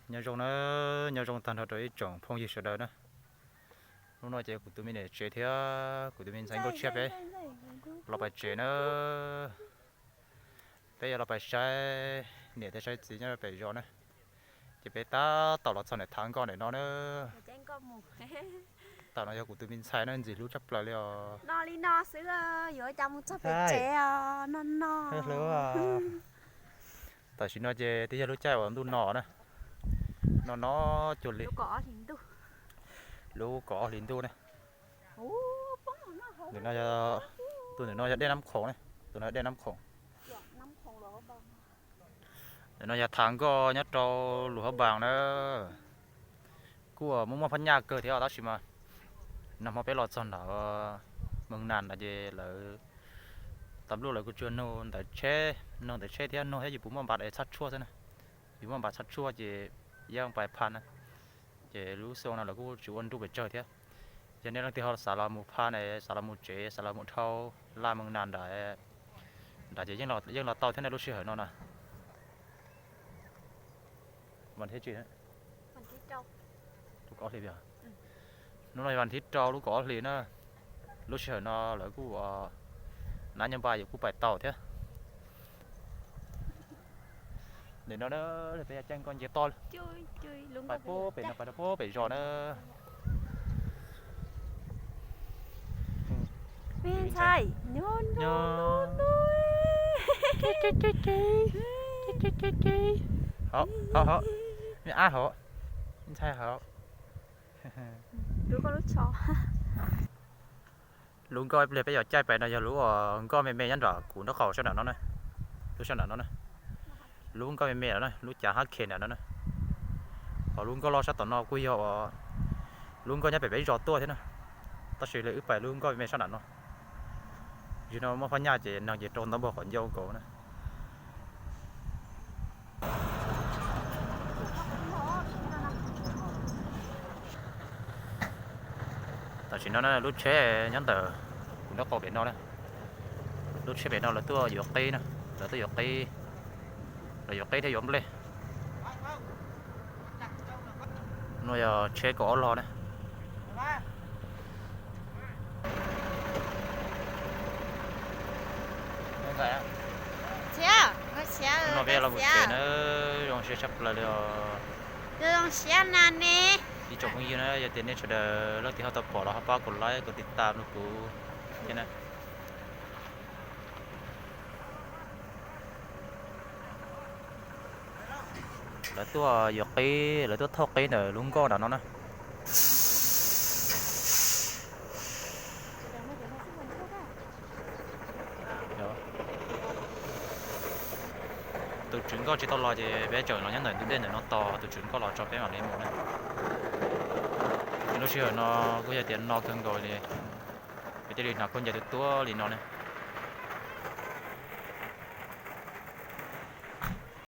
Nyob zoo na, nyob zoo tag nrho rau ib tsoom phooj ywg sawv daws na. Hnub no ces kuv tus me niam tsev thiab kuv tus me ntxhais nkauj tshiab peb los pais tsev na. Peb yuav los pais saib niam thiab saib txiv nyob pem zos na. Ces peb tab tom los txog niam thav nkoj ntawm no na. Tam no yog kuv tus me ntxhais na, ntxim hlub tshaj plaws li os. No li no xwb, yuav cas mus txog pem tsev os, no no. Tam sim no ces twb yog lub caij uas ntuj no na. No no cuag li lub kaum ob hlis ntuj na. Tus ntawm no yog dej Nab Khoom na, tus no dej Nab Khoom. Ntawm no yog thav nkoj nyob rau Luas Hab Npaas na. Kuj muaj muaj phab nyaj kawg thiab tab sis mas nag hmo peb los txog nram Mees Nas no ces lawv, tas npluj lawv kuj tsuas nug ntawv tsheb, nug ntawv tsheb thiab nug thiab yus puas muaj npav txhab tshuaj xwb na. Yus muaj npav txhab tshuaj ces yeej pais pha na. Ces lub xyoo no lawv kuj tsis ua nruj pes tsawg thiab. Yog nej leej twg ho xav los mus pha na, xav los mus tsev, xav los mus dhau laj Mees Nas nram, nram ces yeej los tau thiab na lub sij hawm no na. Vas thib tsis, lub kaum ob hlis, hnub no yog vas thib rau lub kaum ob hlis na. Lub sij hawm no lawv kuj ua nab nyob npa yus kuj pais tau thiab. Nim no peb caij nkoj nce toj pais puag pem no pais rau puag pem zos na. Me ntxhais, nyob nyob hauv, hauv, me ab hauv, me ntxhais hauv. Lub nkoj ib pliag peb yuav caij pais no yog lub uas nkoj me me nyob nram kuv nraub qaum sab nram no na. Lub sab nram no na, lub nkoj me me nram no, lub cav hab khe nram no na. Ho lub nkoj loj sab tom no kuj yog uas lub nkoj nyob pem peb zos tuaj thiab na. Tab sis li wb pais lub nkoj me me sab nram no. Yog no muaj phab nyaj ces neeg ces rau ntau npaug qhov ncauj nkaus na. Tam sim no lub tsheb nyob ntawm kuv nraub qaum pem no na. Lub tsheb pem no lawv tuaj yuav qib na, lawv tuaj yuav qib, lawv yuav qib thiab yuav nplej. No yog tsheb kaum ob log na. No peb los mus tsev na, zoo siab tshaj plaws li os. Ib tsoom phooj ywg na, yog tias nej sawv daws leej twg ho tau pom los ho pab kom like kom tiv tam rau kuv thiab na. Lawv tuaj yuav qib, lawv tuaj thauj qib ntawm lub nkoj nram no na. Tus tswv nkoj tsis tau los ces peb tseem los nyob ntawm ntug dej ntawm no tos tus tswv nkoj los tso peb mam li mus na. Lub sij hawm no kuj yog tias no kawg nkaus li, peb thiaj li hnav khaub ncaws tuab tuab li no na.